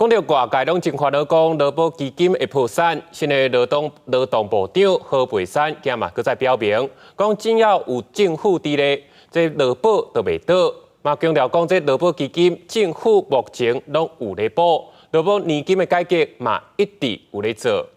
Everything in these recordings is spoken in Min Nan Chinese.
講著外界攏真煩惱，講勞保基金會破產。新的勞動部長何佩珊今嘛閣再表明，講只要有政府佇咧，這勞保就袂倒。嘛強調講，這勞保基金政府目前攏有咧補，勞保年金的改革嘛一直有咧做。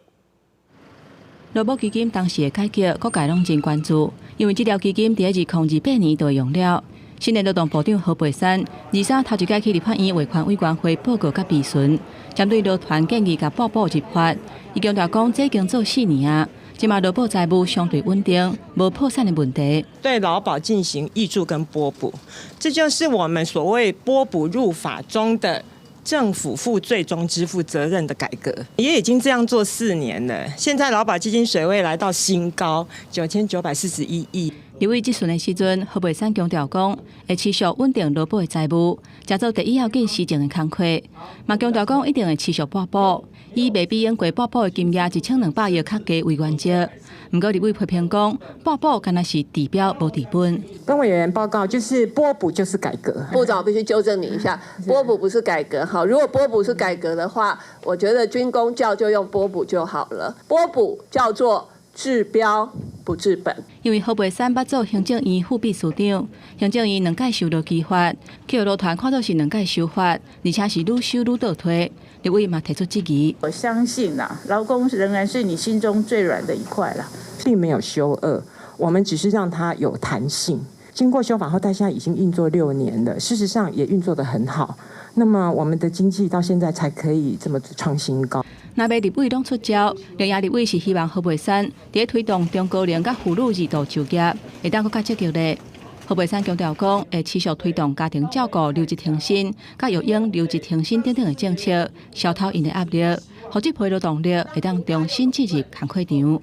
勞保基金當時的改革，各界攏真關注，因為這條基金佇2028年就會用了。新的勞動部長何佩珊23頭一擺去立法院衛權委員會報告佮備詢，針對勞團建議共撥補入法，伊強調講，這已經做4年啊，這馬勞保財務相對穩定，無破產的問題。對勞保進行挹注跟撥補，這就是我們所謂撥補入法中的政府負最終支付責任的改革，也已經這樣做4年了。現在勞保基金水位來到新高9941億。立委質詢的時陣，何佩珊強調講，會持續穩定勞保的財務，誠做第一要緊施政的工課。嘛強調講，一定會持續撥補，以袂比用過撥補的金額1200億較低為原則。毋過立委批評講，撥補敢若是治標無治本。跟委員報告，就是撥補就是改革。部長，我必須糾正你一下，撥補不是改革。好，如果撥補是改革的話，我覺得軍公教就用撥補就好了。撥補叫做治標不治本。因為何佩珊捌做行政院副秘書長，行政院兩屆受到揭發，去予勞團看做是兩屆修法，而且是愈修愈倒退。立委嘛提出質疑。我相信啦，勞工仍然是你心中最軟的一塊啦。並沒有修惡，我們只是讓它有彈性。經過修法後，到現在已經運作6年了，事實上也運作得很好。那麼我們的經濟到現在才可以這麼創新高。若欲立委攏出招，另外立委是希望何佩珊佇推動中高齡佮婦女二度就業，會當閣較積極咧。何佩珊強調講，會持續推動家庭照顧留職停薪、佮育嬰留職停薪等等的政策，消除𪜶的壓力，予這批勞動力會當重新進入工課場。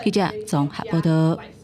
記者綜合報道。